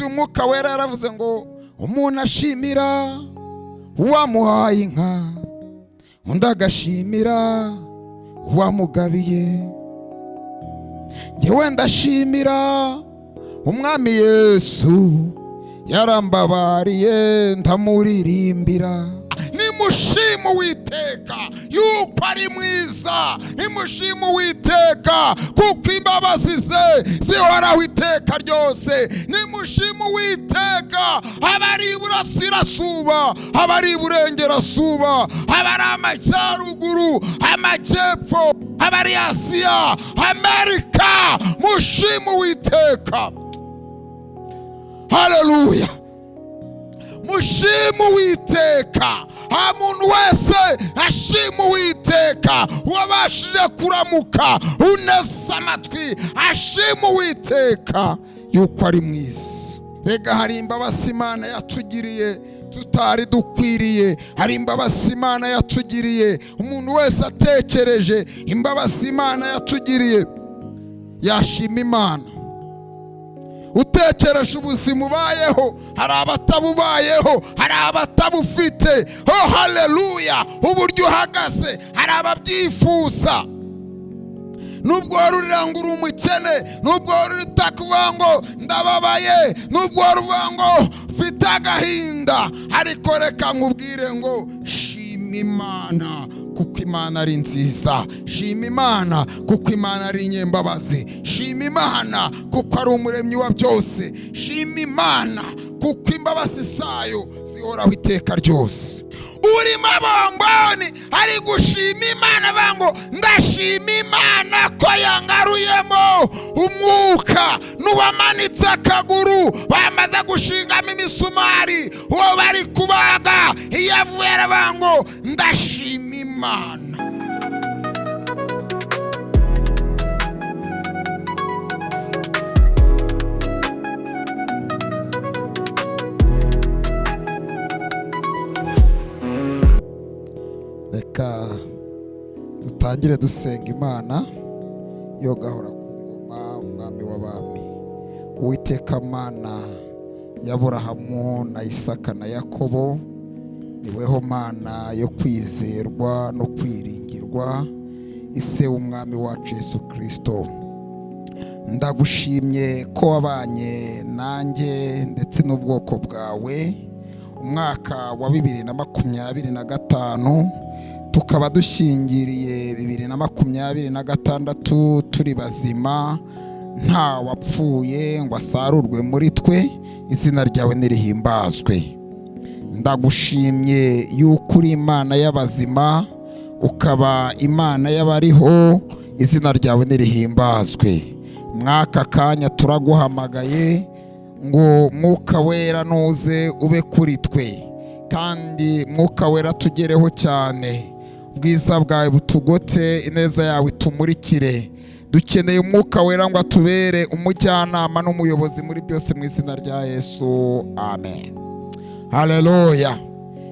Umwuka Wera yaravuze ngo umuntu ashimira uwamuhaye inka, undi agashimira uwamugabiye. Njyewe ndashimira Umwami Yesu, yarambabariye ndamuririmbira. Nimushima Uwiteka yuko ari mwiza, nimushima Uwiteka kuko imbabazi ze zihoraho iteka ryose. Nimushima Uwiteka abari iburasirazuba, abari iburengerazuba, abari amajyaruguru, amajyepfo, abari Asiya, Amerika, mushima Uwiteka. Haleluya, mushima Uwiteka. Nta muntu wese ashima Uwiteka wabashije kuramuka, uneze amatwi ashima Uwiteka yuko ari mwiza. Rega hari imbabazi Imana yatugiriye tutari dukwiriye, hari imbabazi Imana yatugiriye. Umuntu wese atekereje imbabazi Imana yatugiriye yashima Imana. Utekereje ubuzima ubayeho, hari abatabubayeho, hari abatabufite. Oh haleluya! Uburyo uhagaze hari ababyifuza. Nubwo wari urira ngo uri umukene, nubwo wari utakuvuga ngo ndababaye, nubwo wari uvuga ngo mfite agahinda, ariko reka nkubwire ngo shima Imana kuko Imana ari nziza. Shima Imana kuko Imana ari inyembabazi. Shima Imana kuko ari umuremyi wa byose. Shima Imana kuko imbabazi zayo zihoraho iteka ryose. Urimo bomboni ari gushima Imana bango ndashima Imana ko yangaruyemo umwuka, n'uwamanitse akaguru bamaze gushingamo imisumari, uwo bari kubaga iyo avuye arabango ndashima Imana. Reka dutangire dusenga Imana yo gahora ku ngoma, Umwami w'abami, Uwiteka Mana y'Aburahamu na Isaka na Yakobo, niweho Mana yo kwizerwa no kwiringirwa, ise w'Umwami wacu Yesu Kristo. Ndagushimye ko wabanye nanjye ndetse n'ubwoko bwawe umwaka wa 2025, tukaba dushyingiriye 2026 turi bazima, nta wapfuye ngo asarurwe muri twe. Izina ryawe nirihimbazwe. Ndagushimye yuko uri Imana y'abazima, ukaba Imana y'abariho. Izina ryawe nirihimbazwe. Mwaka kanya turaguhamagaye ngo Mwuka Wera nuze ube kuri twe, kandi Mwuka Wera tugereho cyane, ubwiza bwawe butugote, ineza yawe itumurikire. Dukeneye Umwuka Wera ngo atubere umujyanama n'umuyobozi muri byose, mu izina rya Yesu, amen. Haleluya.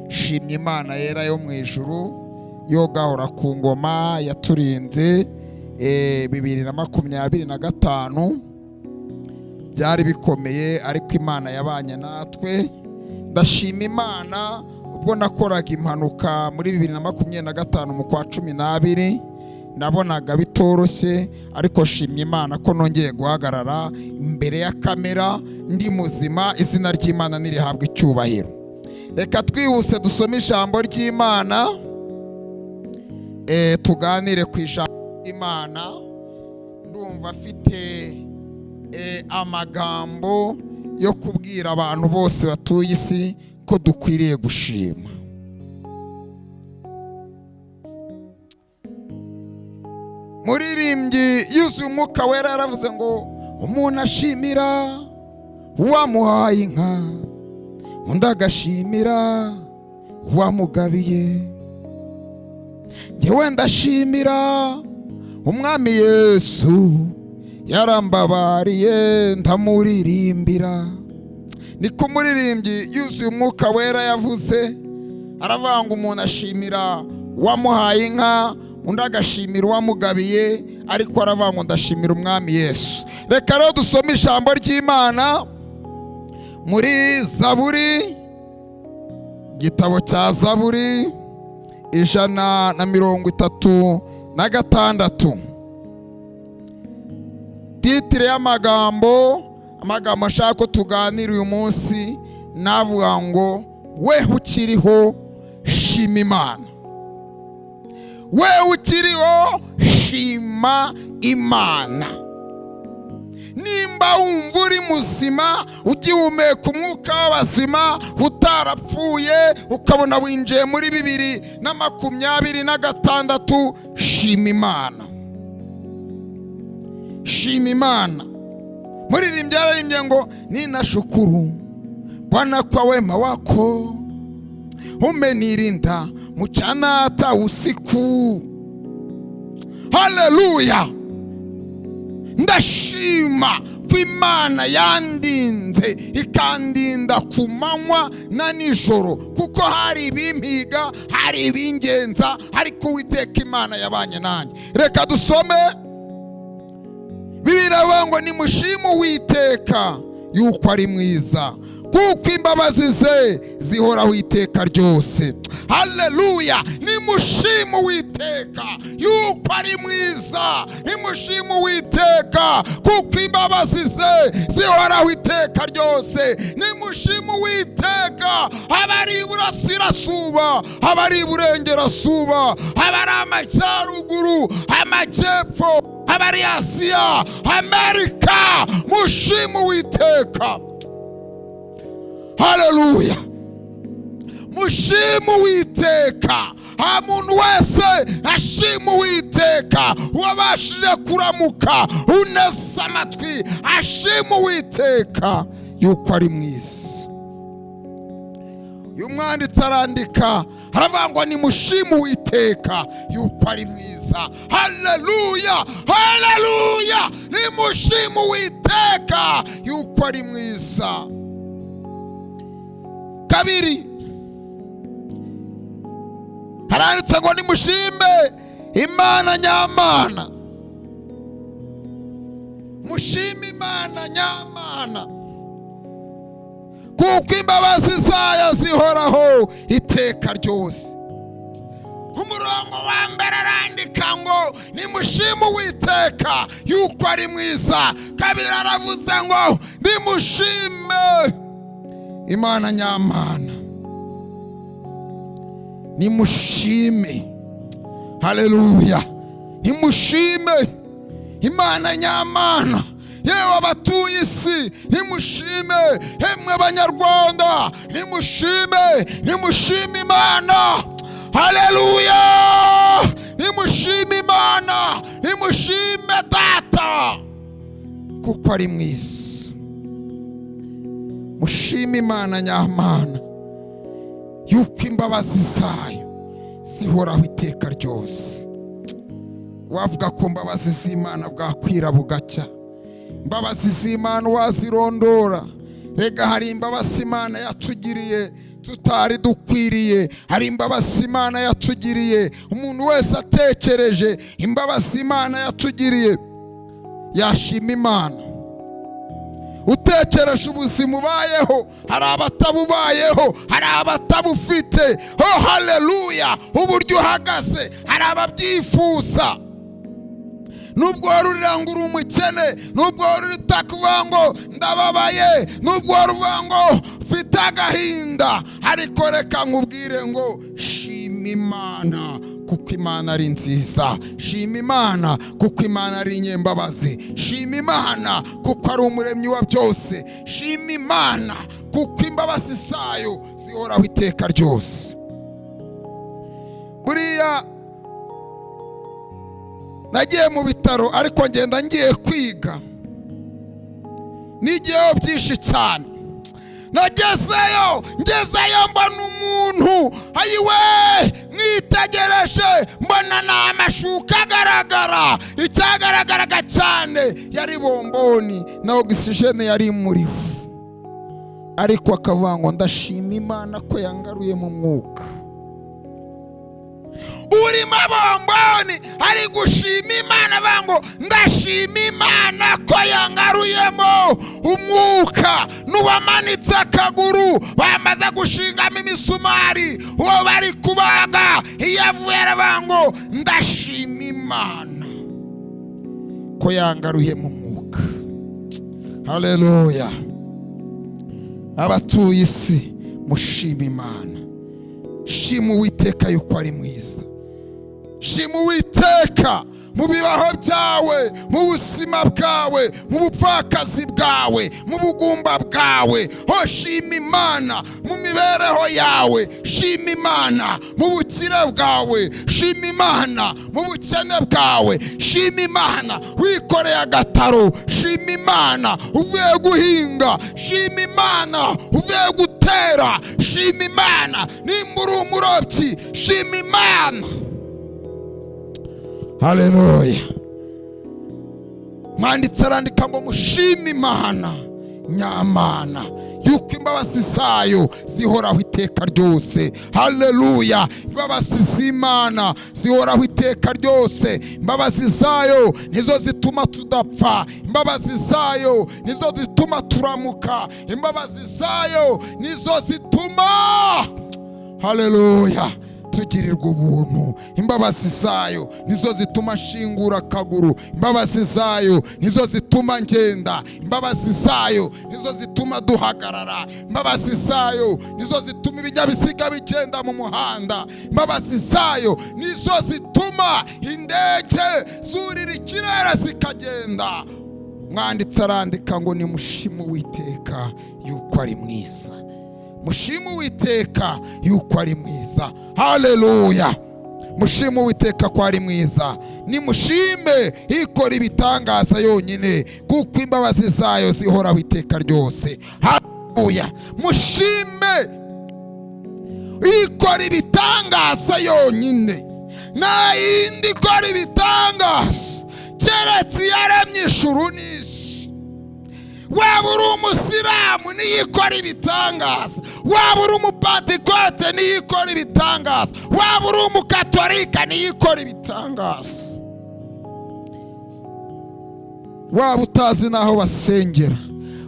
Shimye Imana yera yo mu ijuru, yo gahora ku ngoma, yaturinze 2025. Byari bikomeye ariko Imana yabanye natwe. Ndashima Imana ubwo nakoraga impanuka muri 2025 mu kwa 12, nabonaga bitoroshye, ariko shimye Imana ko nongeye guhagarara imbere ya kamera ndi muzima. Izina ry'Imana nirihabwa icyubahiro. Reka twihuse dusome ijambo ry'Imana, tuganire ku ijambo ry'Imana. Ndumva afite amagambo yo kubwira abantu bose batuye isi ko dukwiriye gushima. Muririmbyi yuzuye Umwuka Wera yaravuze ngo umuntu ashimira uwamuhaye inka, undi agashimira uwamugabiye. Njyewe ndashimira Umwami Yesu, yarambabariye ndamuririmbira. Niko umuririmbyi yuzuye Umwuka Wera yavuze, aravuga ngo umuntu ashimira uwamuhaye inka, undi agashimira uwamugabiye, ariko aravuga ngo ndashimira Umwami Yesu. Reka rero dusome ijambo ry'Imana Muri Zaburi, igitabo cya Zaburi 136, titre y'amagambo, amagambo ashaka ko tuganira uyu munsi navuga ngo: "We ukiriho, shima Imana." We ukiriho, shima Imana. Nimba wumva uri muzima, ugihumeka umwuka w'abazima, utarapfuye, ukabona winjiye muri 2026, shima Imana, shima Imana. Muririmbyi yararimbye ngo: "Ninashukuru Bwana kwa wema wako, umenirinda mchana hata usiku." Haleluya! Ndashima ko Imana yandinze, ikandinda ku manywa na nijoro, kuko hari ibimpiga, hari ibingenza, ariko Uwiteka Imana yabanye nanjye. Reka dusome Bibiliya ngo: "Nimushime Uwiteka yuko ari mwiza, kuko imbabazi ze zihoraho iteka ryose." Haleluya! Nimushime Uwiteka yuko ari mwiza, nimushime Uwiteka kuko imbabazi ze zihoraho iteka ryose. Nimushime Uwiteka, abari iburasirazuba, abari iburengerazuba, abari amajyaruguru, amajyepfo, abari Asiya, Amerika, mushime Uwiteka. Haleluya! Mushime Uwiteka. Nta muntu wese ashima Uwiteka wabashije kuramuka, uneze amatwi, ashima Uwiteka yuko ari mwiza. Uyu mwanditsi arandika, aravuga ngo: "Nimushime Uwiteka yuko ari mwiza." Haleluya, haleluya! Nimushime Uwiteka yuko ari mwiza. Kabiri haranditse ngo: "Nimushime Imana nyamana." Mushime Imana nyamana, kuko imbabazi zayo zihoraho iteka ryose. Umurongo wa mbere arandika ngo: "Nimushime Uwiteka yuko ari mwiza." Kabiri aravuze ngo: "Nimushime Imana nyamana." Nimushime, haleluya, nimushime Imana nyamana. Yewe abatuye isi, nimushime. Hemwe Abanyarwanda, nimushime, nimushime Imana. Haleluya! Nimushime Imana, nimushime Data kuko ari mwiza. Mushime Imana nyamana yuko imbabazi zayo zihoraho iteka ryose. Wavuga ku mbabazi z'Imana bwakwira bugacya. Imbabazi z'Imana wazirondora? Rega hari imbabazi Imana yatugiriye tutari dukwiriye, hari imbabazi Imana yatugiriye. Umuntu wese atekereje imbabazi Imana yatugiriye yashima Imana. Utekereje ubuzima ubayeho, hari abatabubayeho, hari abatabufite. Oh haleluya! Uburyo uhagaze, hari ababyifuza. Nubwo wari urira ngo uri umukene, nubwo wari utakuvuga ngo ndababaye, nubwo wari uvuga ngo mfite agahinda, ariko reka nkubwire ngo shima Imana kuko Imana ari nziza. Shima Imana kuko Imana ari inyembabazi. Shima Imana kuko ari umuremyi wa byose. Shima Imana kuko imbabazi zayo zihoraho iteka ryose. Buriya nagiye mu bitaro, ariko ngenda ngiye kwiga, nigiyeho byinshi cyane. Nagezeyo, ngezeyo mbona umuntu, ayiwe, mwitegereje mbona ni amashuka agaragara. Icyagaragaraga cyane yari bomboni na ogisijene yari imuriho, ariko akavuga ngo: "Ndashima Imana ko yangaruye mu mwuka." Urimo bomboni ari gushima Imana, bango ndashima Imana ko yangaruyemo umwuka. N'uwamanitse akaguru bamaze gushingamo imisumari, uwo bari kubaga iyo avuye arabango ndashima Imana ko yangaruyemo umwuka. Haleluya! Abatuye isi, mushima Imana. Shima Uwiteka yuko ari mwiza. Shima Uwiteka mu bibaho byawe, mu buzima bwawe, mu bupfakazi bwawe, mu bugumba bwawe. Ho shima Imana mu mibereho yawe, shima Imana mu bukire bwawe, shima Imana mu bukene bwawe, shima Imana wikoreye agataro, shima Imana uvuye guhinga, shima Imana uvuye gutera, shima Imana nimba uri umurobyi, shima Imana. Haleluya! Mwanditsi arandika ngo mushime Imana nyamana yuko imbabazi zayo zihoraho iteka ryose. Haleluya! Imbabazi z'Imana zihoraho iteka ryose. Imbabazi zayo nizo zituma tudapfa, imbabazi zayo nizo zituma turamuka, imbabazi zayo nizo zituma, haleluya, tugirirwa ubuntu. Imbabazi zayo nizo zituma nshingura akaguru, imbabazi zayo nizo zituma ngenda, imbabazi zayo nizo zituma duhagarara, imbabazi zayo nizo zituma ibinyabiziga bigenda mu muhanda, imbabazi zayo nizo zituma indege zurira ikirere zikagenda. Mwanditsi arandika ngo nimushime Uwiteka yuko ari mwiza, mushime Uwiteka yuko ari mwiza. Haleluya! Mushime Uwiteka ko ari mwiza, nimushime ikora ibitangaza yonyine, kuko imbabazi zayo zihoraho iteka ryose. Haleluya! Mushime ikora ibitangaza yonyine, nta yindi ikora ibitangaza keretse iyaremye ijuru n'isi. Waba uri umusilamu, niyo ikora ibitangaza. Waba uri umupantekote, niyo ikora ibitangaza. Waba uri umukatolika, niyo ikora ibitangaza. Waba utazi n'aho basengera,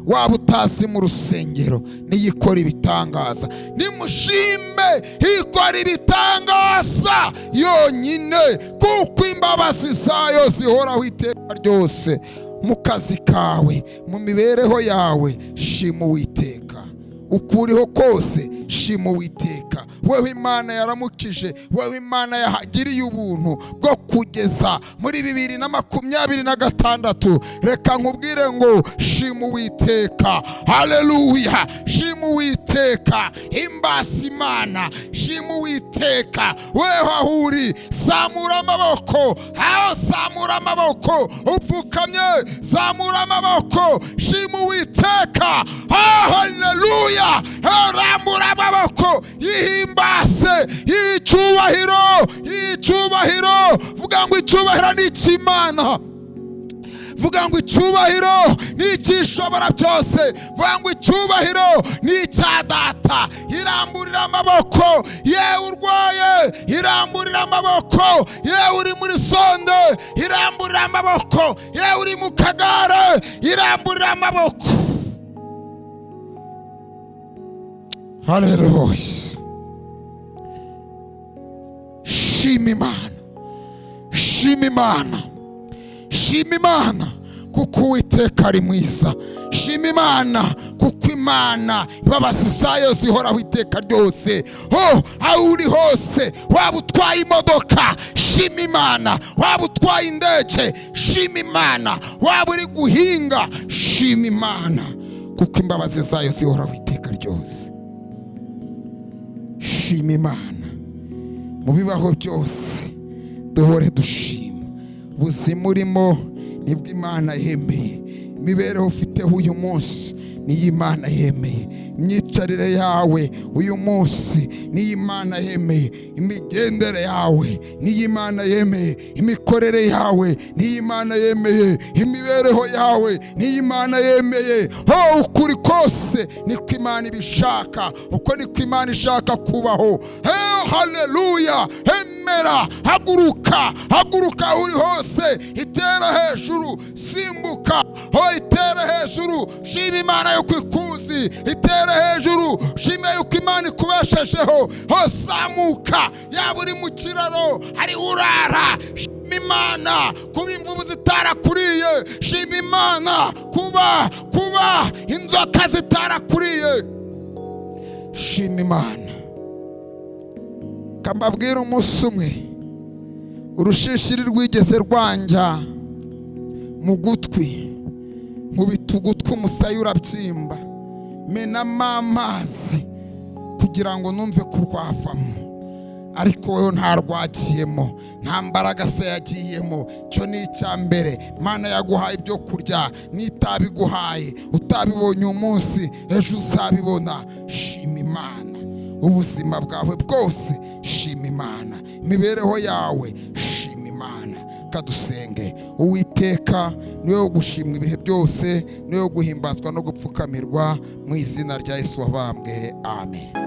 waba utazi mu rusengero, niyo ikora ibitangaza. Nimushime ikora ibitangaza yonyine, kuko imbabazi zayo zihoraho iteka ryose. Mu kazi kawe, mu mibereho yawe, shima Uwiteka. Ukuriho kose, shima Uwiteka. Wewe Imana yaramukije, wewe Imana yahagiriye ubuntu bwo kugeza muri 2026, reka nkubwire ngo shima Uwiteka. Haleluya! Shima Uwiteka, himbasa Imana, shima Uwiteka. Wewe aho uri, zamura amaboko, aho zamura amaboko, upfukamye zamura amaboko, shima Uwiteka. Haleluya! Rambura amaboko, yihimbase, yicyubahiro, yicyubahiro. Vuga ngo icyubahiro ni icy'Imana. Vuga ngo icyubahiro ni icy'Ishobora byose. Vuga ngo icyubahiro ni icya Data. Iramburira amaboko, yewe urwaye, iramburira amaboko, yewe uri muri sonde, iramburira amaboko, yewe uri mu kagare, iramburira amaboko. Haleluya! Shima Imana, shima Imana, shima Imana kuko Uwiteka ari mwiza. Shima Imana kuko Imana imbabazi zayo zihoraho iteka ryose. Ho aho uri hose, waba utwaye imodoka, shima Imana. Waba utwaye indege, shima Imana. Waba uri guhinga, shima Imana kuko imbabazi zayo zihoraho iteka ryose. Shima Imana mu bibaho byose, duhore dushima. Ubuzima urimo nibwo Imana yemeye, imibereho ufiteho uyu munsi niyo Imana yemeye, imyicarire yawe uyu munsi niyo Imana yemeye, imigendere yawe niyo Imana yemeye, imikorere yawe niyo Imana yemeye, imibereho yawe niyo Imana yemeye. Ho ukuri kose niko Imana ibishaka, uko niko Imana ishaka kubaho. Haleluya! Emera, haguruka, haguruka aho uri hose, itere hejuru, simbuka, ho itere hejuru, shima Imana yuko ikuzi, itere hejuru, shima yuko Imana ikubeshejeho. Ho zamuka, yaba uri mu kiraro, hari urara, shima Imana kuba imvubu zitarakuriye, shima Imana kuba inzoka zitarakuriye, shima Imana. Kambabwira, umunsi umwe urushishiri rwigeze rwanjya mu gutwi, nkubita ugutwi, umusaya urabyimba, menamo amazi kugira ngo numve ko rwavamo, ariko wowe nta rwagiyemo, nta mbaraga se yagiyemo. Icyo ni icya mbere. Imana yaguhaye ibyo kurya, n'itabiguhaye, utabibonye uyu munsi, ejo uzabibona. Shima Imana ubuzima bwawe bwose, shima Imana imibereho yawe, shima Imana. Kadusenge. Uwiteka, niwe wo gushimwa ibihe byose, niwe wo guhimbazwa no gupfukamirwa, mu izina rya Yesu wabambwe, amen.